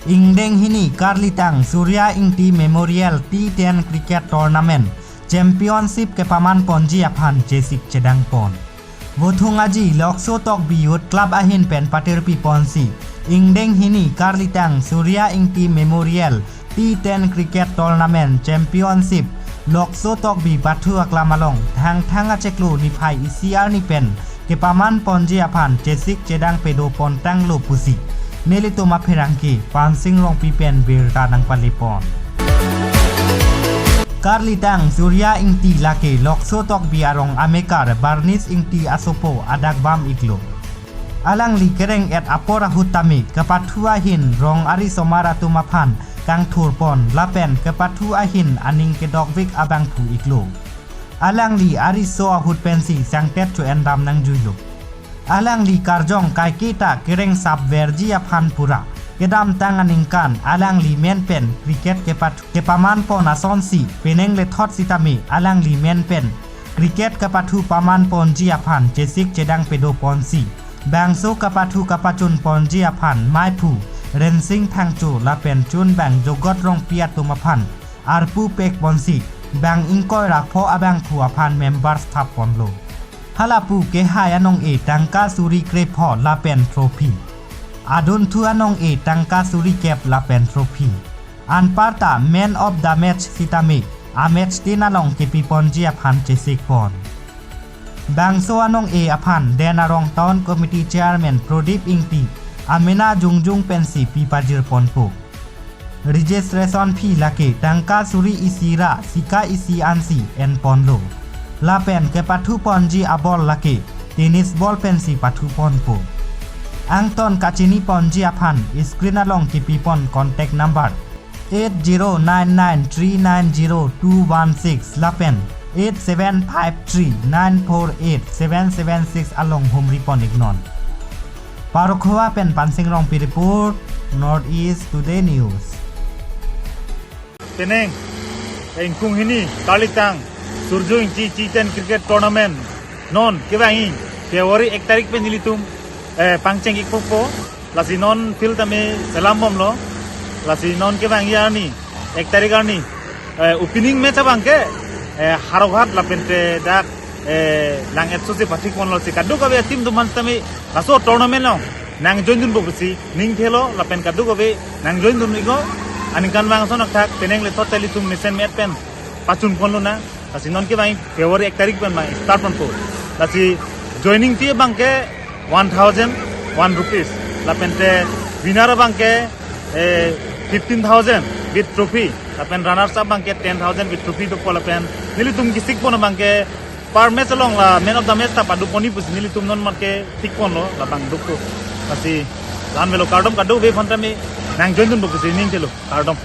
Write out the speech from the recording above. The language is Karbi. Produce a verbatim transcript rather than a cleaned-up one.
Ingdeng hini Karlitang Surya Ingti Memorial T ten Cricket Tournament Championship kepaman ponji aphan chesik chedang pon. Vothung aji Lokso Tokbi Youth Club ahin pen patirpi ponsi, ingdeng hini Karlitang Surya Ingti Memorial T ten Cricket Tournament Championship Lokso Tokbi pathu aklam along Thangthang achiklo niphai isi arni pen kepaman ponji aphan chesik chedang pedo pontanglo pusi nelitum apherangke Pansing Rongpi pen birta nangpale pon. Karlitang Surya Ingti lake Lokso Tokbi arong amekar Barnis Ingti asopo adak bam iklo. Alangli kereng-et apor ahut tame kepathu ahin rong arisomar atum aphan kangthur pon lapen kepathu ahin aning kedokvik abangphu iklo. Alangli ariso ahut pensi sangtet cho-en dam nangjuilo. Alangli karjong kaike ta kereng sap verji aphan pura kedamtang aningkan alangli men pen cricket kepathu kepaman pon asonsi penang lethot sitame alangli men pen cricket kepathu paman ponji aphan chesik chedang pedo ponsi, bangso kepathu kepachun ponji aphan maiphu Rensing Thangcho lapen chunbang Jogot Rongpi atum aphan arpu pek ponsi, bang ingkoi ra pho abangphu aphan members thap ponlo. Halapu kehai anong-e tangka suri krepho lapen trophy. Adunthu anong-e tangka suri kep lapen trophy. Anparta man of the match sitame a-match tin along kepi ponji aphan chesik pon. Bangso anong-e aphan Den Arong Town Committee Chairman Prodip Ingti amena jongjong pensi pi pajir ponpo. Registration fee lake tangka suri isi ra sika isi ansi en ponlo. Lapen kepathu ponji abol lake tennis ball pensi pathu ponpo. Angton kachini ponji aphan screen along kepi pon contact number eight zero nine nine three nine zero two one six lapen eight seven five three nine four eight seven seven six along humri pon iknon. Parokhowa pen Pansing Rongpi report, North East Today News. Penang, ingkung hini, Karlitang Surya Ingti T ten Cricket Tournament non kevangji February ek tarik pen nelitum, eh, pangcheng ikpo po. Lasi non field tame selam bomlo. Lasi non kevangji arni, ek tarik arni, eh, opening match abangke, eh, Howraghat lapente dak, eh, Lang-et sose pathik ponlo si kadokave team atum aphan tame laso tournament along nangjoin dunpo pusi ning thelo lapen kadokave nangjoin dun iknon. Aningkanvang ason athak penang lethot telitum mesen met pen pachun ponlonang. Lasi non kevangji February ek tarik pen abang start ponpo. Lasi joining fee abangke one thousand one rupees. Lapente winner abangke, eh, fifteen thousand with trophy. Lapen runners up abangke ten thousand with trophy dopo lapen nelitum kesik pon abangke per match along la man of the match ta pado ponji pusi nelitum non matke thik ponlo labang dopo. Lasi la-an avelo, kardom kadokave aphan tame nangjoin dunpo pusi ning thelo, kardom.